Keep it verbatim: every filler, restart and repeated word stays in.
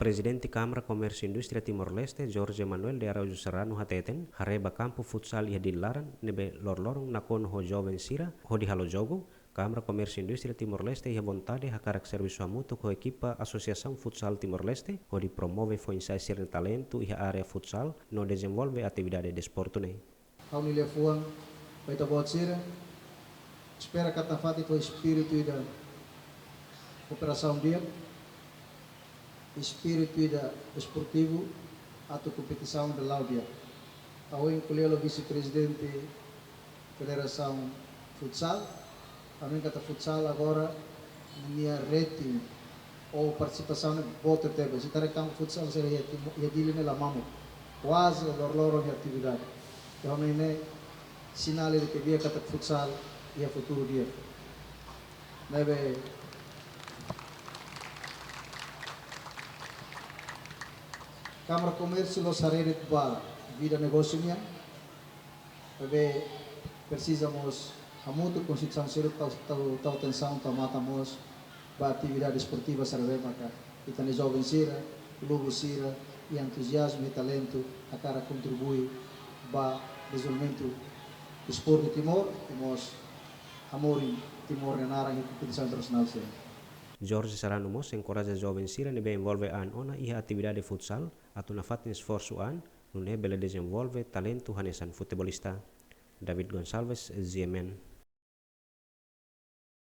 Prezidente Kámara Komérsiu Indústria Timor-Leste, Jorge Manuel de Araújo Serrano hateten, haree ba kampu futsal iha Dili laran, ne'ebé loroloron nakonu ho joven sira, hodi halo jogu, Kámara Komérsiu Indústria Timor-Leste iha vontade hakarak servisu hamutuk ho ekipa Asosiasaun Futsal Timor-Leste, hodi promove foin-sa'e sira-nia talentu iha área futsal, no dezenvolve atividade desportu ne'e. Ha'u-nia liafuan ba ita-boot sira, espera katak nafatin ho espíritu ida kooperasaun di'ak, espíritu ida esportivu, atu kompetisaun ida la'o di'ak. Ha'u hein ko'alia ho vise-prezidente Federasaun Futsal, hanoin katak futsal agora nia rating ou partisipasaun ne'e boot tebes. Se ita haree kampu futsal sira iha Timo-, iha Dili ne'e la mamuk. Kuaze loroloron iha atividade. Entaun ne'e sinál ida ke bele katak futsal iha futuru di'ak. Ne'ebé Kámara Komérsiu la'ós haree de'it ba vida negósiu nian, maibé presiza mós hamutuk ho instituisaun sira tau, tau, tau atensaun, tau matan mós ba atividade esportiva sira ne'ebé maka ita-nia joven sira, klubu sira, iha entuziazmu, iha talentu, hakarak kontribui ba dezenvolvimentu desportu Timor, i mós hamoris Timor nia naran iha kompetisaun internasionál sira. Jorge Serrano mós enkoraja joven sira ne'ebé envolve an ona iha atividade futsal, atu nafatin esforsu an, nune'e bele dezenvolve talentu hanesan futebolista. David Gonçalves, G M N.